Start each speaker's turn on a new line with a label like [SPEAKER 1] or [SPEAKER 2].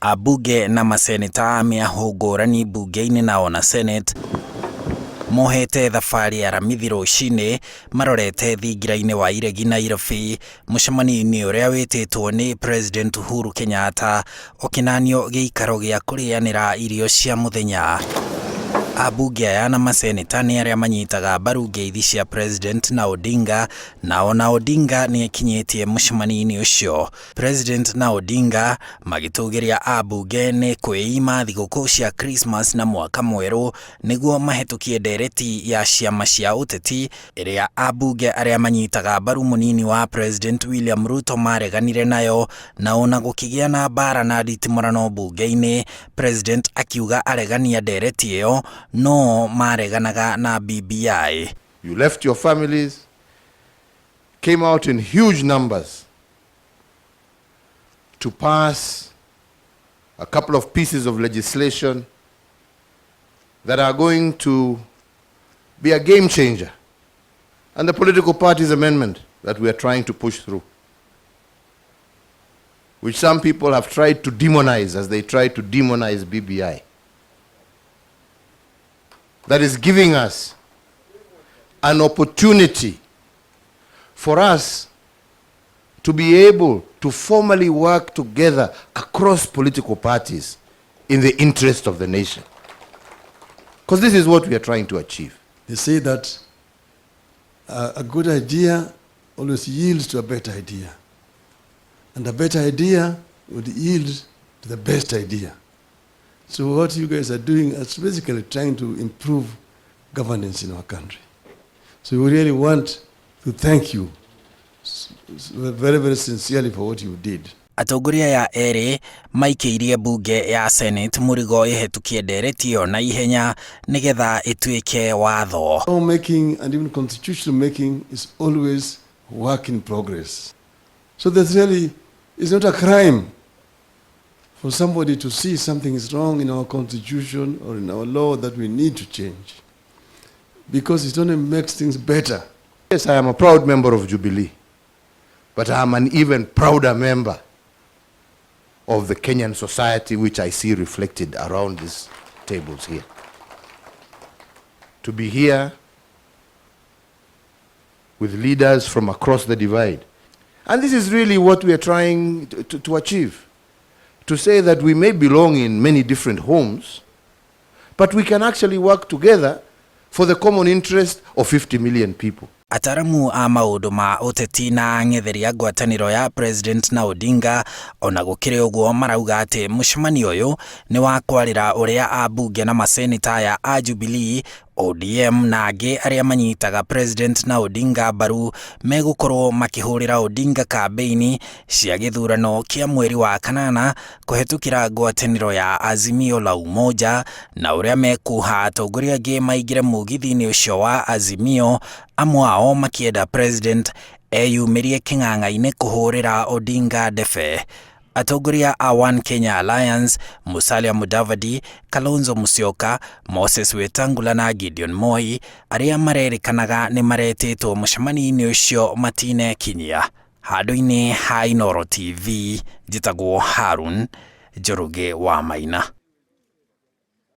[SPEAKER 1] Ambunge na maseneta a mĩahũ ngũrani mbunge-inĩ na ona Senate mohete thabarĩ aramithi rũcinĩ marorete thingira-inĩ wa iregi Nairobi mũcemanio-inĩ ũrĩa wĩtĩtwo nĩ President Uhuru Kenyatta ũkĩnanio gĩikaro gĩa kũrĩanĩra irio cia mũthenya. Ambunge aya na maseneta nĩ arĩa manyitaga mbaru ngeithi cia President na Odinga, na ona Odinga nĩ ekinyĩtie mũcemanio-inĩ ũcio. President na Odinga magĩtũgĩria ambunge nĩ kwĩima thigũkũ cia Christmas na mwaka mwerũ nĩguo mahĩtũkie ndereti ya ciama cia ũteti ĩrĩa ambunge arĩa manyitaga mbaru mũnini wa President William Ruto mareganire nayo, na ona gũkĩgĩa na mbara na nditimũrano mbunge-inĩ, President akiuga aregani a ndereti ĩyo no mareganaga na BBI.
[SPEAKER 2] You left your families, came out in huge numbers to pass a couple of pieces of legislation that are going to be a game changer. And the political parties amendment that we are trying to push through, which some people have tried to demonize as they try to demonize BBI, that is giving us an opportunity for us to be able to formally work together across political parties in the interest of the nation. Because this is what we are trying to achieve.
[SPEAKER 3] They say that a good idea always yields to a better idea. And a better idea would yield to the best idea. So what you guys are doing is basically trying to improve governance in our country. So we really want to thank you very, very sincerely for what you did.
[SPEAKER 1] Atongoria aya erĩ maikĩirie mbunge ya Senate mũrigo ĩhetũkie ndereti ĩyo na ihenya nĩgetha ĩtuĩke watho.
[SPEAKER 3] Law making and even constitutional making is always work in progress. So there's really, it's not a crime for somebody to see something is wrong in our constitution or in our law that we need to change, because it only makes things better.
[SPEAKER 2] Yes, I am a proud member of Jubilee, but I am an even prouder member of the Kenyan society, which I see reflected around these tables here. To be here with leaders from across the divide. And this is really what we are trying to achieve. To say that we may belong in many different homes, but we can actually work together for the common interest of 50 million people.
[SPEAKER 1] Ataramu a maũndũ ma ũteti na ang'etheri a ngwatanĩro ya President na Odinga ona gũkĩrĩ ũguo marauga atĩ mũcemanio ũyũ nĩ wa kwarĩra ũrĩa ambunge na maseneta aya a Jubilee, ODM na angĩ arĩa manyitaga President na Odinga mbaru megũkorwo makĩhũrĩra Odinga kambĩini cia gĩthurano kĩa mweri wa kanana kũhetũkĩra ngwatanĩro ya Azimio la Umoja, na ũrĩa mekuha atongoria angĩ maingĩre mũgithi-inĩ ũcio wa Azimio, amwe ao makĩenda President eyumĩrie kĩng'ang'a-inĩ kũhũrĩra Odinga ndebe. Atongoria a One Kenya Alliance Musalia Mudavadi, Kalonzo Musyoka, Moses Wetangula na Gideon Moi arĩa marerĩkanaga nĩ maretĩtwo mũcemanio-inĩ ũcio matinekinyia. Handũ-inĩ ha Inooro TV, njĩtagwo Harun Njoroge wa Maina.